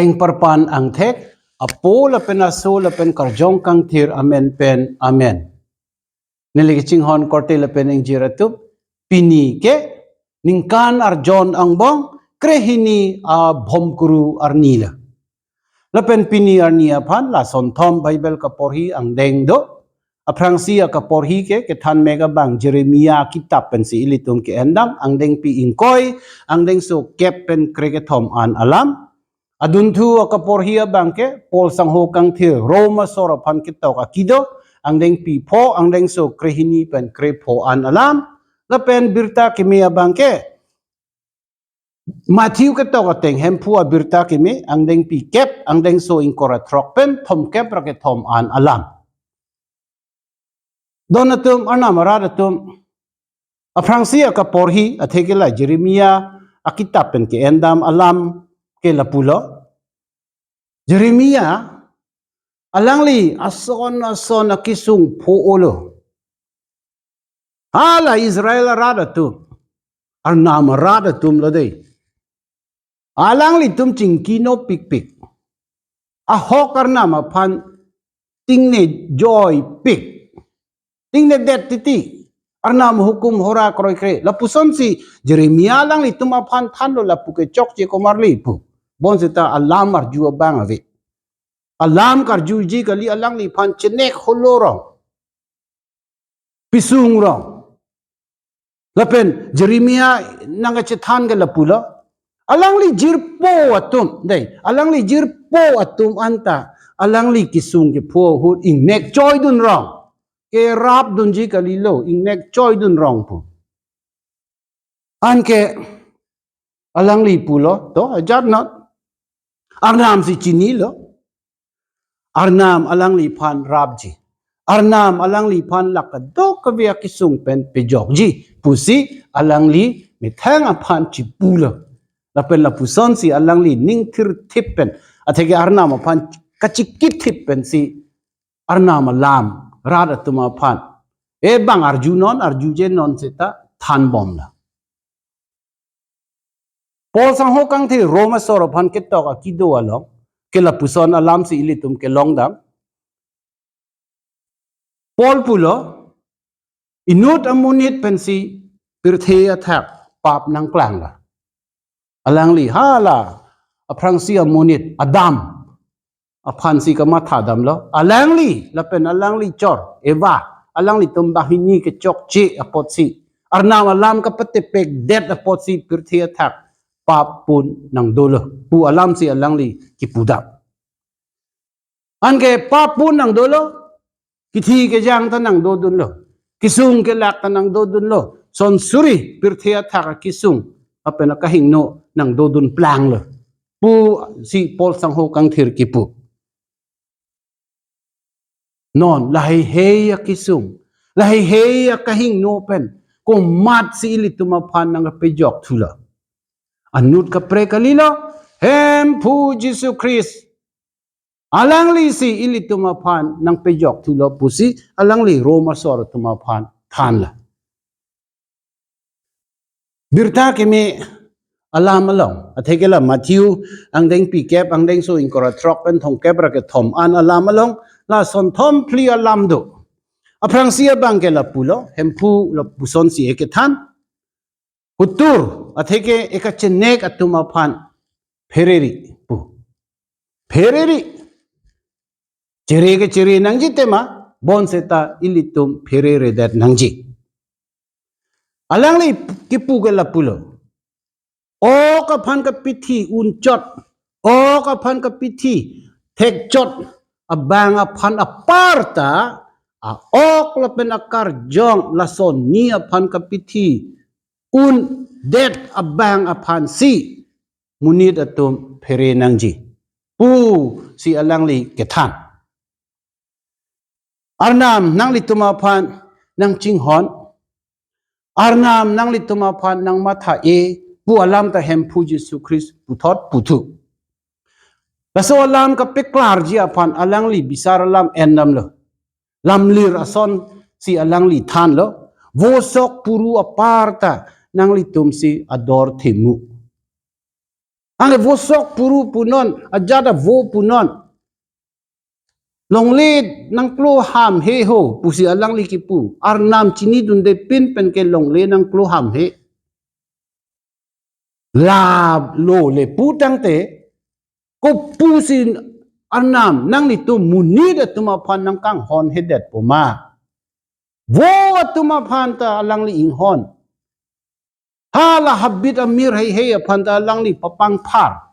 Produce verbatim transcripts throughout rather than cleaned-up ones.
Ingparpan angthek, Apo lapen Aso lapen Karjong Kangthir amen pen, amen. Neli kachinghon korte lapen ingjir atum, pini ke ningkan arjon angbong krehini abhomkuru arni lo. Lapen pini arni aphan lasonthom Bible kaporhi angdeng do. Aphrangsi akaporhi ke kethan mega bang Jeremia kitap pensi ilitum ke-endam, angdengpi ingkoi, angdengso kep pen krekethom an alam. Adunthu akaporhi abang ke Paul Sangho Kangthir Rom asor aphan ketok akido, angdengpi pho, angdengso krehini pen krepho an alam. Lapen birta keme abang ke Matthew ketok ateng Hemphu abirta keme, angdengpi kep, angdengso ingkoi ra throk pen thomkep ra kethom an alam. Don atum, arnam arat atum, aphrangsi akaporhi, atheke la Jeremia akitap pen ke-endam alam ke lapulo. Jeremia alangli ason ason akesung pho-olo. Hala Israel arat atum, arnam arat atum lo dei. Alanglitum chingki nopikpik. Ahok arnam aphan tingne joipik. Tingne det titi. Arnam hukum hora kroikre. Lapusonsi Jeremia alanglitum aphan thanlo, lapu ke chokche komarli pu. Bonseta alam arju abang ave. Alam karjuji kali, alangliphan chenek holo rong, pisung rong. Lapen Jeremia nangkachethan ke lapulo. Alangli jirpo atum, dei, alangli jirpo atum anta alangli kesung kepho ahut ingnek choidun rong. Kerapdunji kalilo, ingnek choidun rong pu. Anke alangli pulo, to, ajat not. Arnam si chinilo. Arnam alangliphan rapji. Arnam alangliphan lak kadokave akesung pen pejokji pusi alangli methang aphan chipulo. Lapen lapusonsi alangli ning thirthip pen, atheke arnam aphan kachikithip pensi arnam alam rat atum aphan, e bang arjunon, arjuje non seta thanbomlo. Paul Sangho Kangthir Rom asor aphan ketok akido along ke lapuson alamsi ilitum kelongdam. Paul pulo, inut amonit pensi pirthe athak pap nangklanglo. Alangli hala aphrangsi amonit Adam aphansi kamathadamlo. Alangli lapen alangli chor Eva, alanglitum banghini kechokche apotsi, arnam alam kapatepekdet apotsi pirthe athak pap pon nangdolo pu alamsi alangli kipudam. Anke pap pon nangdolo, kithi kejang ta nangdodunlo, kesung kelak ta nangdodunlo, son suri pirthe athak akesung lapen akahingno nangdodun planglo pusi Paul Sangho Kangthir kipu. Non laheihei akesung, laheihei akahingno pen komatsi ilitum aphan nangpejok thulo? Anut kaprek kalilo, Hemphu Jisu Christ. Alanglisi ilitum aphan nangpejok thulo pusi alangli Rom asor atum aphan thanlo. Birta keme alam along, atheke la Matthew angdengpi kep, angdengso ingkoi ra throk pen thomkep ra kethom an alam along lasonthom phli alam do. Aphrangsi abang ke lapulo, Hemphu lapusonsi ekethan. Kutur, atheke ekachenek atum aphan phereri pu. Phereri. Chere kechere nangji tema, bonseta ilitum phereredet nangji. Alangli kipu ke lapulo. Ok aphan kapithi unchot, ok aphan kapithi thekchot abang aphan aparta, a-ok lapen akarjong lason ni aphan kapithi undet abang aphansi monit atum phere nangji pusi alangli kethan. Arnam nanglitum aphan nangchinghon, Arnam nanglitum aphan nangmatha-e pu alam ta Hemphu Jisu Christ puthot puthu. Laso alam kapeklarji aphan alangli bisar alam endamlo. Lamlir asonsi alangli thanlo. Vosok puru aparta nanglitumsi ador themu. Anke vosok puru punon, ajat avo punon. Longle nangklo ham he ho, pusi alangli kipu. Arnam chinidunde pin pen ke longle nangklo ham he. La lo le pu tangte, kopusi Arnam nanglitum monit atum aphan nangkanghon hedetpo ma? Vo atum aphan ta alangli inghon. Hala habit amir heihei aphan ta alangli papangphar.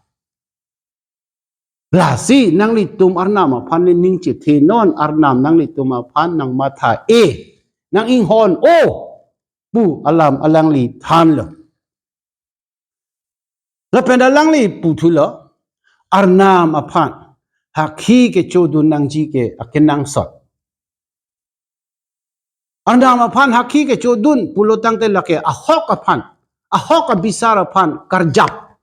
Lasi nanglitum Arnam aphan le ning chethenon, Arnam nanglitum aphan nangmatha-e, nang-inghon-o pu alam alangli thanlo. Lapen alangli puthulo, Arnam aphan hakhi kechodun nangji ke akenangsot. Arnam aphan hakhi kechodun pulo tangte lake ahok aphan, ahok abisar aphan karjap,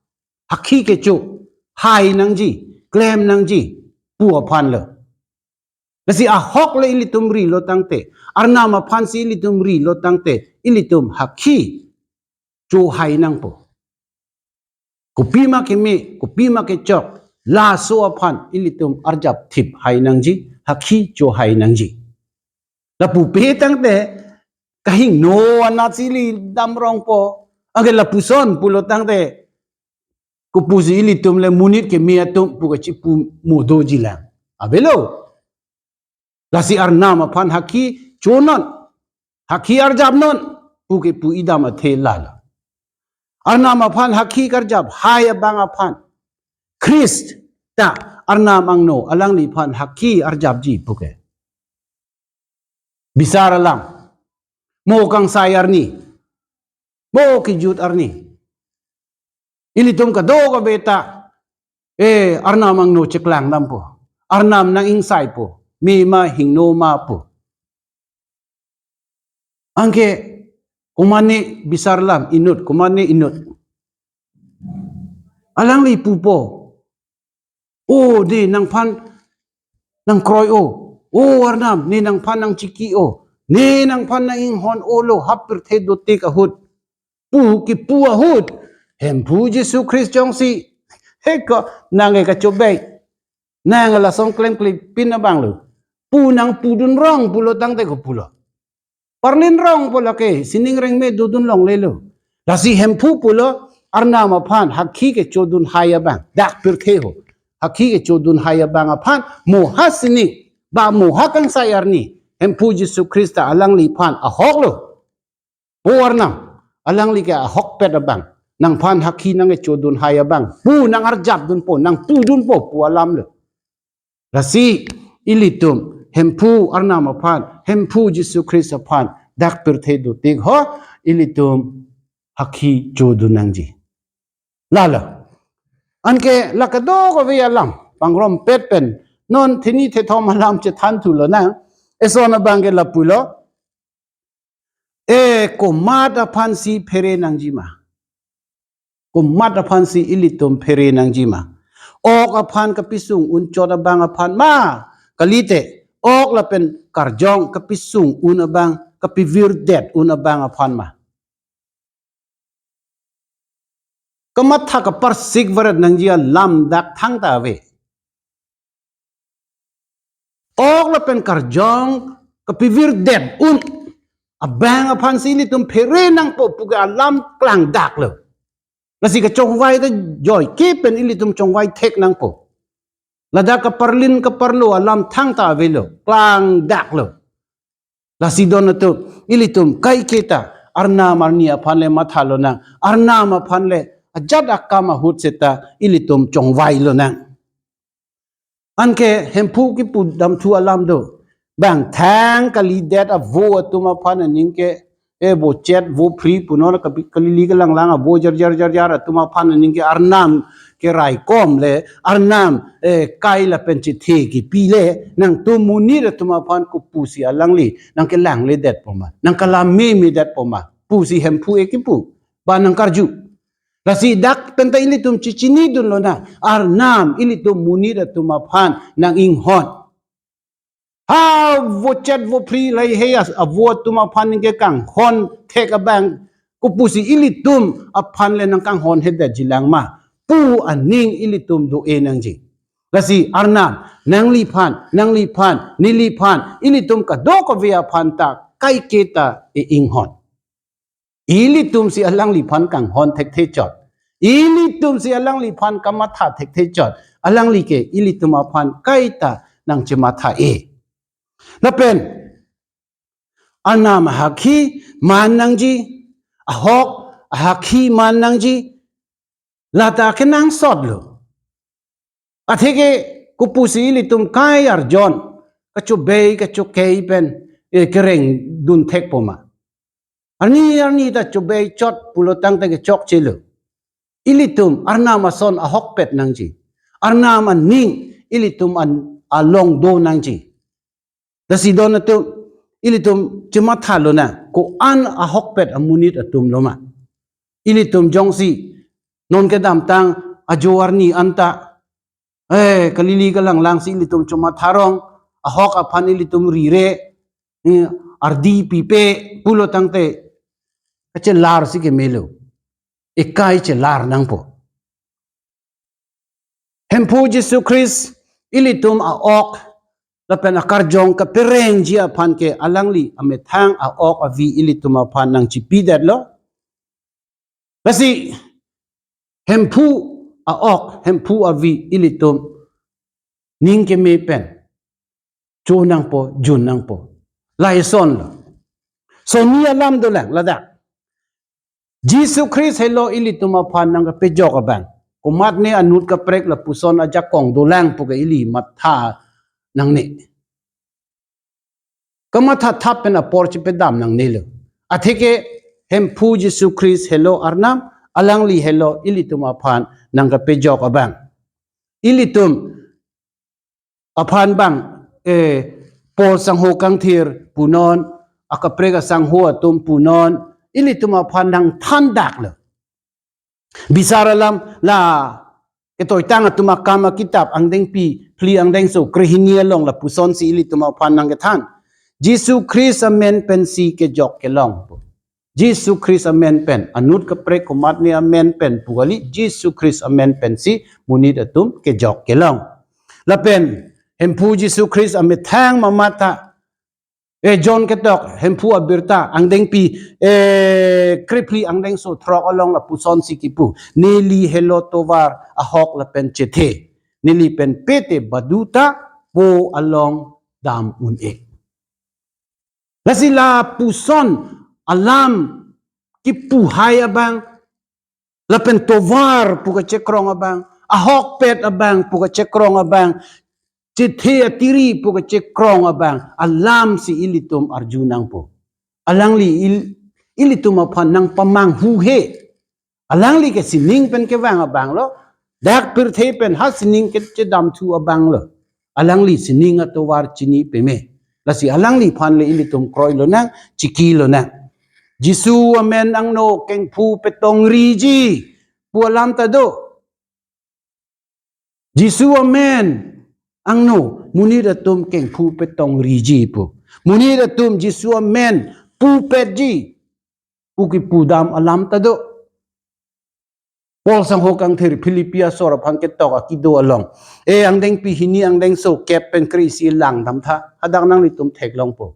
hakhi kecho hai nangji, klem nangji pu aphanlo. Lasi ahok le ilitum rilo tangte, Arnam aphansi ilitum rilo tangte, ilitum hakhi cho hai nangpo. Kopima keme, kopima kechok, laso aphan ilitum arjap thip hai nangji, hakhi cho hai nangji. Lapu pe tangte, kahingno anatsi ili damrongpo. Anke lapuson pulo tangte, kopusi ilitum le monit keme atum pu kachipu mo dojilang. Avelo. Lasi Arnam aphan hakhi chonon, hakhi arjapnon pu ke pu idam athe lalo. Arnam aphan hakhi karjap hai abang aphan Christ ta Arnam angno alangliphan hakhi arjapji pu ke. Bisar alam. Mo kangsai arni. Mo kejut arni. Ilitum kadokave ta, eh, Arnam angno cheklang dampo. Arnam nang-ingsaipo. Mema hingno ma pu. Anke komatne bisar alam inut, komatne inut. Alangli pupo. O, ne nangphan nangkroi-o. O Arnam, ne nangphan nangchiki-o. Ne nangphan nang-inghon-olo, ha pirthe dotik ahut. Pu kipu ahut. Hemphu Jisu Christ jongsi. He ko, nang e kachobei. Nang lason klemkle pin abang lo. Pu nangpudun rong pulo tangte kopulo. Parlin rongpo lake, sining rengme dodun longlelo. Lasi Hemphu pulo, Arnam aphan, hakhi kechodun hai abang, dak pirthe ho. Hakhi kechodun hai abang aphan, mo ha sining, ba mo ha kangsai arni, Hemphu Jisu Christ ta alangliphan ahoklo. O Arnam, alangli ke ahokpet abang, nangphan hakhi nangkechodun hai abang, pu nang-arjapdunpo, nangpudunpo, pu alamlo. Lasi ilitum Hemphu Arnam aphan, Hemphu Jisu Christ aphan, dak pirthe dotik ho, ilitum hakhi chodun nangji. Lalo. Anke la kadokave alam, pangrompet pen, non thini thethom alam chethan thulonang, eson abang ke lapulo, e komat aphansi phere nangji ma. Komat aphansi ilitum phere nangji ma. Ok aphan kapisung un chot abang aphan ma. Kalite, ok lapen karjong kapisung un abang, kapivirdet un abang aphan ma. Kamatha kaparsik varet nangji alam dak thangta ave. Ok lapen karjong kapivirdet un abang aphansi ilitum phere nangpo pu ke alam klangdaklo. Lasi kachongvai ta joike pen ilitum chongvai thek nangpo. Ladak kaparlin kaparlo alam thangta avelo, klangdaklo. Lasi don atum, ilitum kaiketa Arnam arni aphan le mathalonang, Arnam aphan le ajat akam ahut seta ilitum chongvailonang. Anke Hemphu kipu damthu alam do. Bang thang kalidet avo atum aphan aning ke, e vo chet, vo phri punon kapi-, kalili kalanglang avo jar jar jar jar atum aphan aning ke Arnam ke raikom le, Arnam, e, kai lapen chethe kipi le, nangtum monit atum aphan kopusi alangli nangkelangledetpo ma, nangkalam memedetpo ma, pusi Hemphu e kipu, ba nangkarju. Lasi dak penta ilitum chechinidunlonang, Arnam ilitum monit atum aphan nang-inghon. Ha vo chet vo phri lahei as-, avo atum aphan ningke kanghon thek abang, kopusi ilitum aphan le nangkanghon hedetjilang ma. pu aning ilitum do-e nangji. Lasi Arnam, nangliphan, nangliphan, neliphan, ilitum kadokave aphan ta kaike ta e-inghon. Ilitum si alangliphan kanghon thekthe chot. Ilitum si alangliphan kamatha thekthe chot. Alangli ke ilitum aphan kaita nangchematha-e. Lapen Arnam ahakhi man nangji, ahok ahakhi man nangji, lata kenangsot lo. Atheke kopusi ilitum kai arjon, kachobei kachokei pen, eh, kereng dun thekpo ma. Arni arni ta chobei chot pulo tangte kechokche lo. Ilitum Arnam ason ahokpet nangji. Arnam aning ilitum an along do nangji. Lasi don atum, ilitum chematha lonang, ko-an ahokpet amonit atum lo ma. Ilitum jongsi non kedamtang ajo arni anta, eh, kalili kalanglang si ilitum chematha rong, ahok aphan ilitum rire, eh, ardi pipe pulo tangte, kachelar si kemelo. Ekai chelar nangpo. Hemphu Jisu Christ ilitum a-ok lapen akarjong kaperengji aphan ke alangli amethang a-ok avi ilitum aphan nangchipidetlo. Lasi Hemphu a-ok, Hemphu avi ilitum ning keme pen cho nangpo, jun nangpo. Lason lo. Soni alam dolang, ladak. Jisu Christ helo ilitum aphan nangkepejok abang. Komatne anut kaprek lapuson ajakong dolang pu ke ili matha nangne. Kamatha thap pen apor chipedam nangnelo. Atheke Hemphu Jisu Christ helo Arnam, alangli helo ilitum aphan nangkepejok abang. Ilitum aphan bang, eh, Paul sangho kangthir punon, akaprek asangho atum punon, ilitum aphan nangthandaklo. Bisar alam la Ketoitang atum akam akitap angdengpi phli angdengso krehini along lapusonsi ilitum aphan nangkethan. Jisu Christ amen pensi kejok kelong. Jisu Christ amen pen. Anut kaprek komatne amen pen pu kali, Jisu Christ amen pensi monit atum kejok kelong. Lapen Hemphu Jisu Christ amethang mamat ta, eh, John ketok, Hemphu abirta, angdengpi, eh, krephli angdengso throk along lapusonsi kipu. Neli helo tovar, ahok lapen chethe. Neli pen pete baduta po along dam un-e. Lasi lapuson alam kipuhai abang, lapen tovar pu kachekrong abang, ahokpet abang pu kachekrong abang, chethe atiri pu kachekrong abang, alamsi ilitum arju nangpo. Alangli il-, ilitum aphan nangpamanghuhe. Alangli ke sining pen kevang abang lo, dak pirthe pen ha sining kechedamthu abang lo. Alangli sining atovar chini peme. Lasi alangliphan le ilitum kroi lonang, chiki lonang. Jisu amen angno kengphu petongriji pu alam ta do. Jisu amen angno monit atum kengphu petongriji pu. Monit atum Jisu amen pupetji pu kipudam alam ta do. Paul sangho kangthir Philippi asor aphan ketok akido along. Eh, angdengpi hini angdengso kep pen kre-isi langdamtha. Hadak nanglitum theklongpo.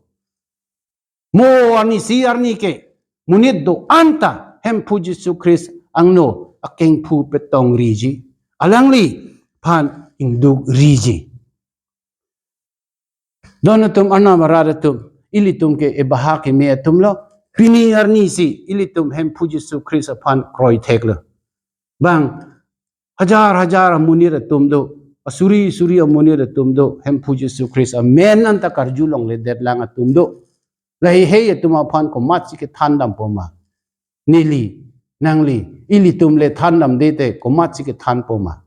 Mo arnisi arni ke monit do-an ta Hemphu Jisu Christ angno akengphu petongriji. Alangliphan ingdukriji. Don atum, Arnam arat atum, ilitum ke ebaha keme atum lo, pini arnisi ilitum Hemphu Jisu Christ aphan kroi theklo. Bang hajar hajar amonit atum do, asuri suri amonit atum do, Hemphu Jisu Christ amen anta karjulongledet lang atum do. Lahei hei atum aphan komatsi kethandampo ma? Neli, nangli, ilitum le thandamde te komatsi kethanpo ma?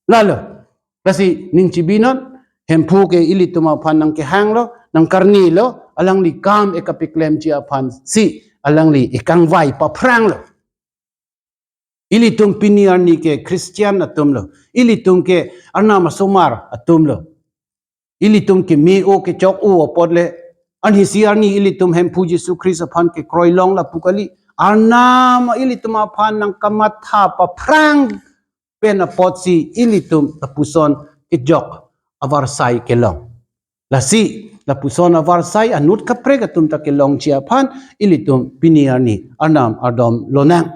Lalo, lasi ning chibinon, Hemphu ke ilitum aphan nangkehanglo, nangkarnilo, alangli kam ekapiklemji aphansi, alangli ekangvai paphranglo. Ilitum pini arni ke Christian atum lo. Ilitum ke Arnam asomar atum lo. Ilitum keme-o kechok-o apot le, arnisi arni ilitum Hemphu Jisu Christ aphan kekroi long lapu kali. Arnam ilitum aphan nangkamatha paphrang pen apotsi ilitum lapuson kejok avarsai kelong. Lasi lapuson avarsai anut kaprek atum ta kelongji aphan ilitum pini arni arnam ardom lonang.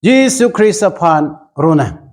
Jisu Khristo aphan ronang.